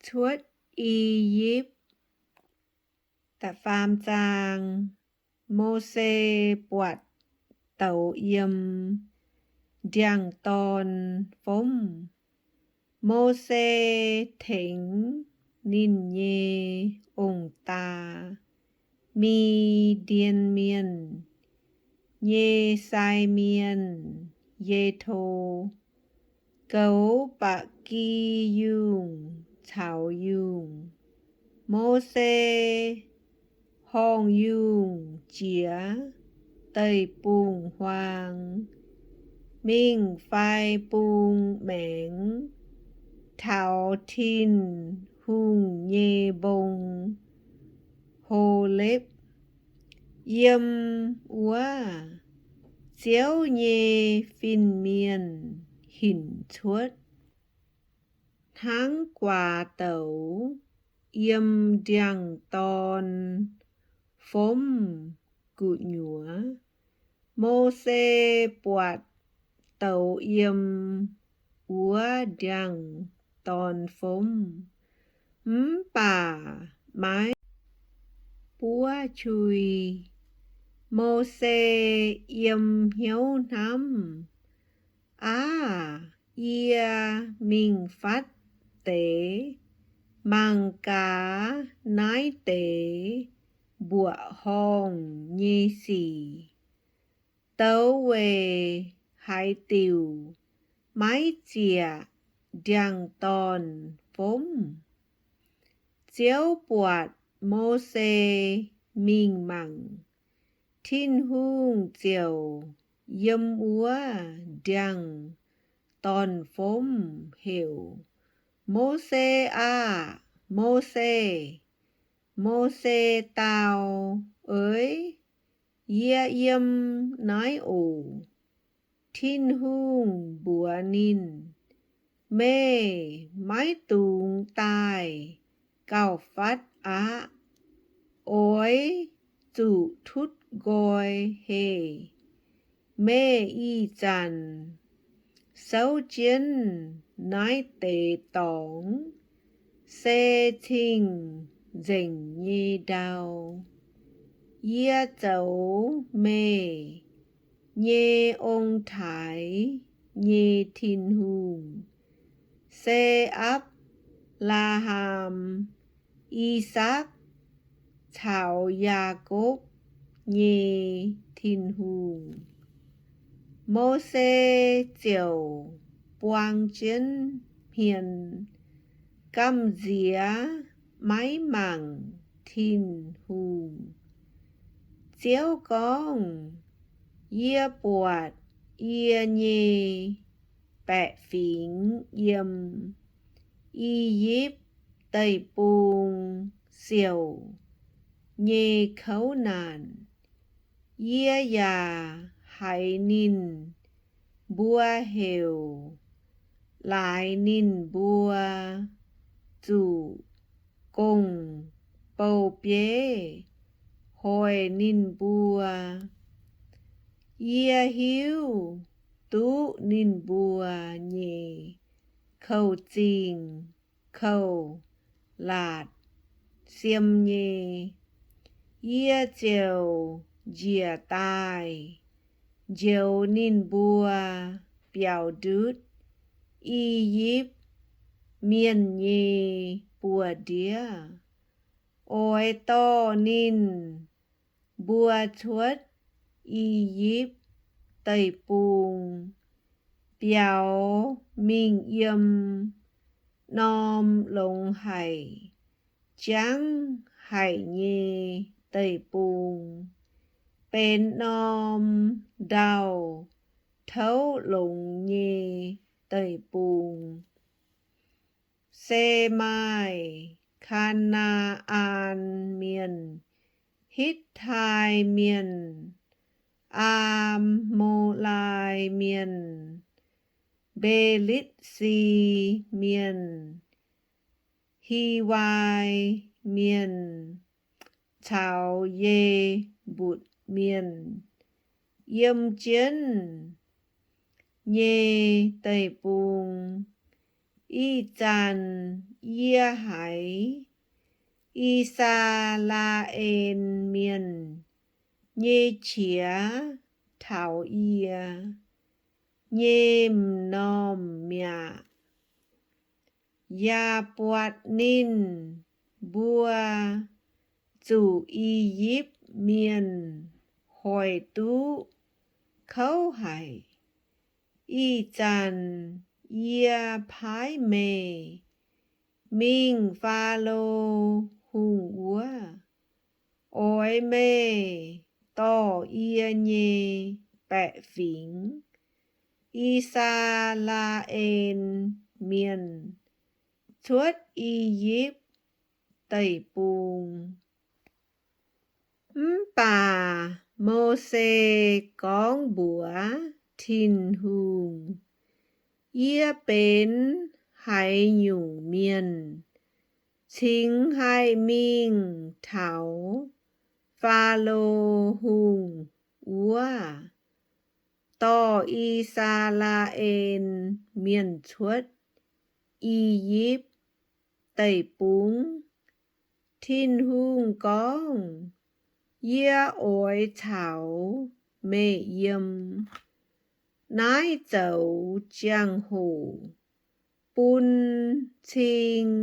Cuotv I^yipv. Da'faam zaang. Mose buatc douz yiem ndiangx-dorn fomv. Mose tengx ninh nyei ong-daa, Mi^ndien Mienh nyei sai mienh, Yetho, goux ba'gi yungh caux yungh. Mose horngh yungh jiex deic-bung-huaang mingh fai bung maengx taux Tin-Hungh nyei mbong, Holepv, yiem wuov Ziouv nyei fin-mienh hinc cuotv. Hnangv guaax douz yiem ndiangx-dorn fomv gu'nyuoz, Mose buatc douz yiem wuov ndiangx-dorn fomv, mv baac maiv buov qui. Mose yiem hnyouv hnamv, Aav, yie mingh fatv deix mangc gaax naaiv deix mbuoqc horngh nyei sic. Douz weic haaix diuc maiv ziec ndiangx-dorn fomv? Ziouv buatc Mose mingh mangc, Tin-Hungh ziouc yiem wuov ndiangx-dorn fomv heuc, Mose aah! Mose! Mose dau, Eix, yie yiem naaiv oc. Tin-Hungh mbuox ninh, Meih maiv dungx daaih gauh fatv aqv. Oix zuqc tutv nqoi heh. Meih ih zanc souv jienv naaiv deix dorngx se cing-nzengc nyei ndau. Yie zoux meih nyei ong-taaix nyei Tin-Hungh, se Apc^laa^ham, I^sakc, caux Yaakopv nyei Tin-Hungh. Mose ziouc buang jienv hmien, gamh nziex maiv mangc Tin-Hungh. Ziouv gorngv, Yie buatc yie nyei baeqc fingx yiem I^yipv Deic-Bung siouc nyei kouv naanc. Yie yaac haiz ninh mbuo heuc, laaix ninh mbuo zuqc gong-bou-bieiv hoic ninh mbuo. Yie hiuv duqv ninh mbuo nyei kouv-zingh kouv-laatc siem nyei. Yie ziouc njiec daaih njoux ninh mbuo biaux ndutv I^yipv Mienh nyei buoz-ndiev, oix dorh ninh mbuo cuotv I^yipv Deic-Bung biaux mingh yiem norm longx haic, jangv haic nyei deic-bung, benx norm ndau-touv longx nyei deic-bung. Se maaih Kaa^naa^an Mienh, Hitv^tai Mienh, Aa^mo^lai Mienh, Mbe^litv^si Mienh, Hiwai Mienh, caux Ye^mbutc Mienh yiem jienv nyei deic-bung. Ih zanc yie haiz I^saa^laa^en Mienh nyei qiex taux yie nyei m'normh mi'aqv, yaac buatc ninh mbuo zuqc I^yipv Mienh hoic duqv kouv haic. Ih zanc yie paaiv meih mingh Faalo Hungh wuov, oix meih dorh yie nyei baeqc fingx, I^saa^laa^en Mienh, cuotv I^yipv Deic-Bung. Mv baac Mose gorngv mbuox Tin-Hungh, Yie benx haaix nyungc mienh cingx haih mingh taux Faalo Hungh wuov, dorh I^saa^laa^en Mienh cuotv I^yipv Deic-Bung? Tin-Hungh gorngv, Yie oix caux meih yiem naaiv zoux jangx-hoc bun cing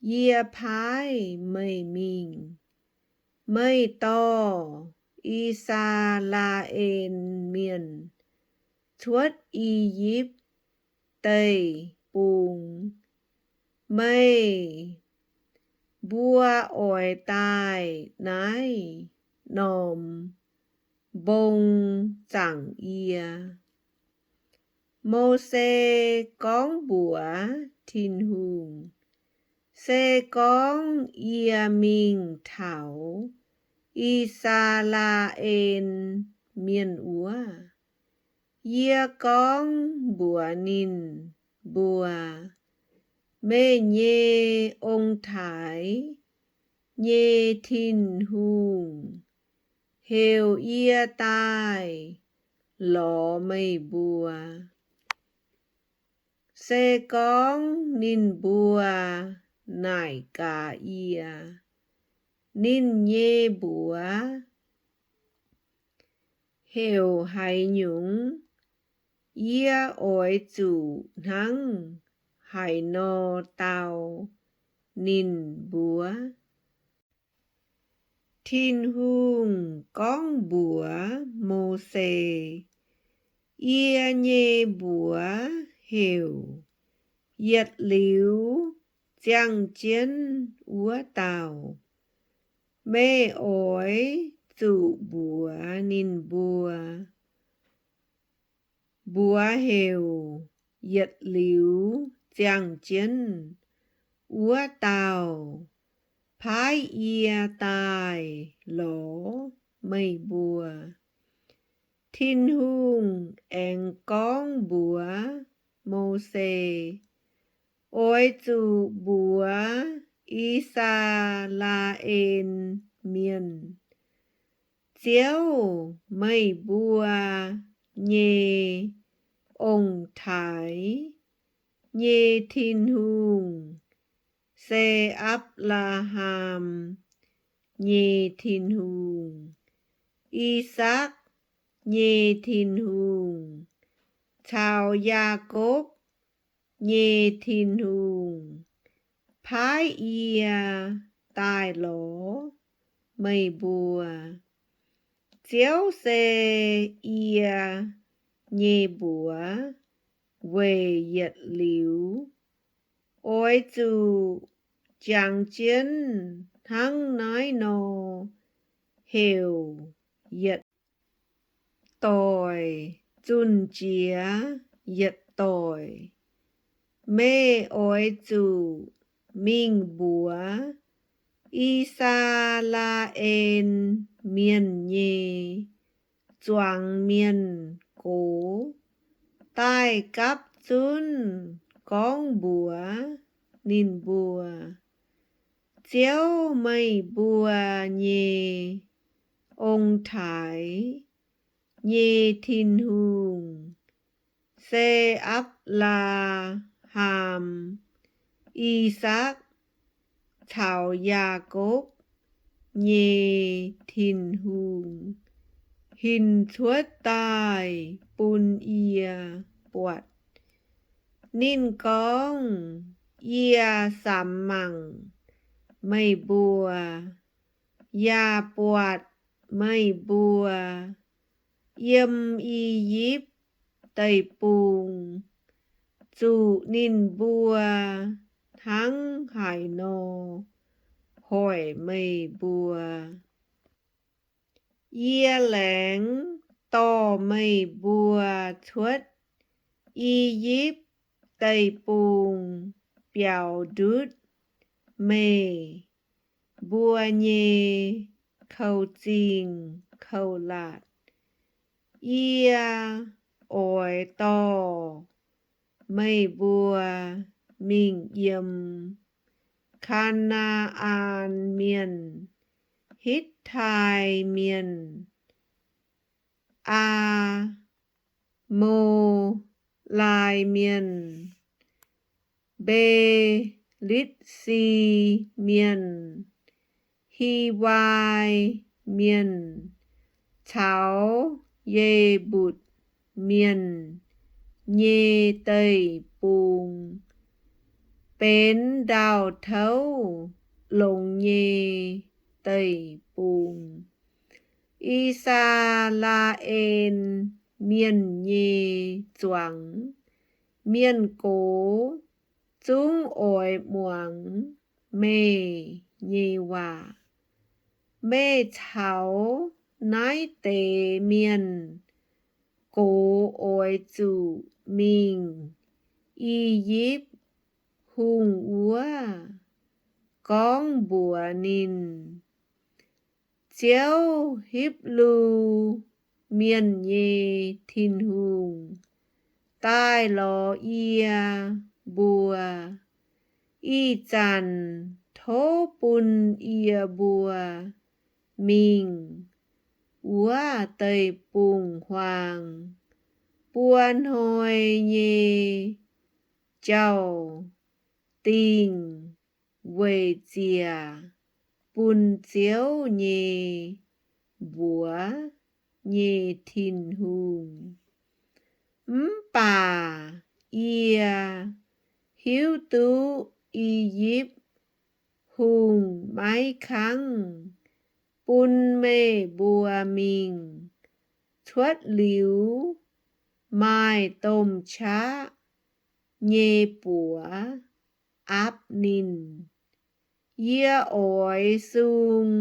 yie paaiv meih mingh. Meih dorh I^saa^laa^en Mienh cuotv I^yipv Deic-Bung, meih mbuo oix daaih naaiv norm mbong zaangc yie. Mose gorngv mbuox Tin-Hungh, Se gorngv yie mingh taux I^saa^laa^en Mienh wuov, yie gorngv mbuox ninh mbuo, Meih nyei ong-taaix nyei Tin-Hungh heuc yie daaih lorz meih mbuo. Se gorngv ninh mbuo naaic gaax yie, Ninh nyei mbuox heuc haaix nyungc? Yie oix zuqc hnangv haaix nor dau ninh mbuo? Tin-Hungh gorngv mbuox Mose, Yie nyei mbuox heuc Yietc Liuz Ziangh Jienv Wuov Dauh. Meih oix zuqc mbuox ninh mbuo, Mbuox heuc Yietc Liuz Ziangh Jienv Wuov Dauh paaiv yie daaih lorz meih mbuo. Tin-Hungh aengx gorngv mbuox Mose, Oix zuqc mbuox I^saa^laa^en Mienh, Ziouv, meih mbuo nyei ong-taaix nyei Tin-Hungh se Apc^laa^ham nyei Tin-Hungh, I^sakc nyei Tin-Hungh, caux Yaakopv nyei Tin-Hungh paaiv yie daaih lorz meih mbuo. Ziouv se yie nyei mbuox weic yietc liuz. Oix zuqc jangx jienv hnangv naaiv nor heuc yietc doic zunh jiex yietc doic. Meih oix zuqc mingh mbuox I^saa^laa^en Mienh nyei zuangx mienh gox daaih gapv zunv gorngv mbuox ninh mbuo, Ziouv, meih mbuo nyei ong-taaix nyei Tin-Hungh, se Apc^laa Apc^kaa^im, I^sakc, caux Yaakopv nyei Tin-Hungh hinc cuotv daaih bun yie buatc. Ninh gorngv, Yie samx mangc meih mbuo, yaac buatc meih mbuo yiem I^yipv Deic-Bung zuqc ninh mbuo hnangv haaix nor hoic meih mbuo. Yie laengz dorh meih mbuo cuotv I^yipv Deic-Bung biaux ndutv meih mbuo nyei kouv-zingh kouv-laatc. Yie oix dorh meih mbuo mingh yiem Kaa^naa^an Mienh, Hitv^tai Mienh, Aa^mo^lai Mienh, Mbe^litv^si Mienh, Hiwai Mienh, caux Ye^mbutc Mienh nyei deic-bung, benx ndau-touv longx nyei deic-bung. I^saa^laa^en Mienh nyei zuangx mienh gox zungv oix muangx meih nyei waac. Meih caux naaiv deix mienh gox oix zuqc mingh I^yipv Hungh wuov gorngv mbuox ninh, Ziouv, Hipv^lu Mienh nyei Tin-Hungh, daaih lorz yie mbuo. Ih zanc tov bun yie mbuo mingh wuov deic-bung-huaang buo hnoi nyei jauv-dingh weic ziec bun Ziouv nyei mbuox nyei Tin-Hungh. Mv baac yie hiuv duqv I^yipv Hungh maiv kangv bun meih mbuo mingh. Cuotv liuz maaih domh qaqv nyei buoz aapv ninh. Yie oix sung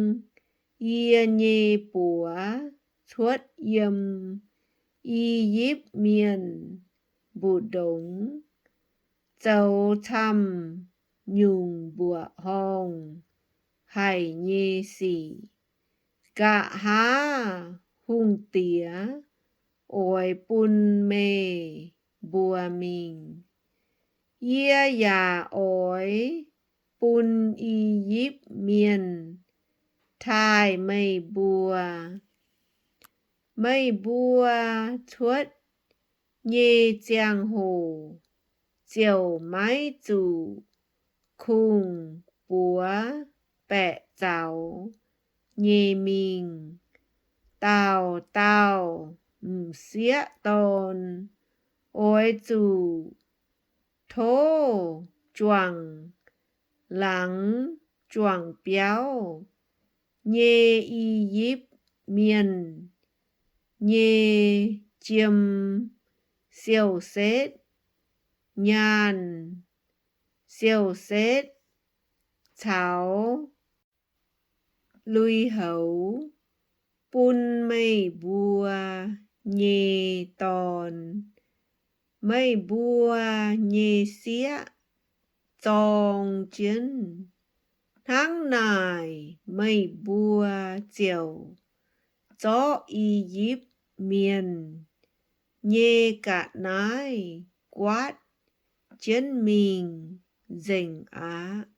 yie nyei buoz cuotv yiem I^yipv Mienh mbu'ndongx, zoux camv-nyungc mbuoqc horngh haic nyei sic. Nqa'haav hungh diex oix bun meih mbuo mingh. Yie yaac oix bun I^yipv Mienh taaih meih mbuo. Meih mbuo cuotv nyei ziangh hoc ziouc maiv zuqc kungx-buoz baeqc zaux nyei mingh. Dauh dauh m'sieqv dorn oix zuqc tov juangc laangz juangc biauv nyei I^yipv Mienh nyei jiem siou-setv, nyaanh siou-setv caux lui-houx bun meih mbuo nyei dorn. Meih mbuo nyei sieqv zorng jienv. Hnangv naaic meih mbuo ziouc zorqv I^yipv Mienh nyei ga'naaiv guaatv jienv mingh nzengc aqv.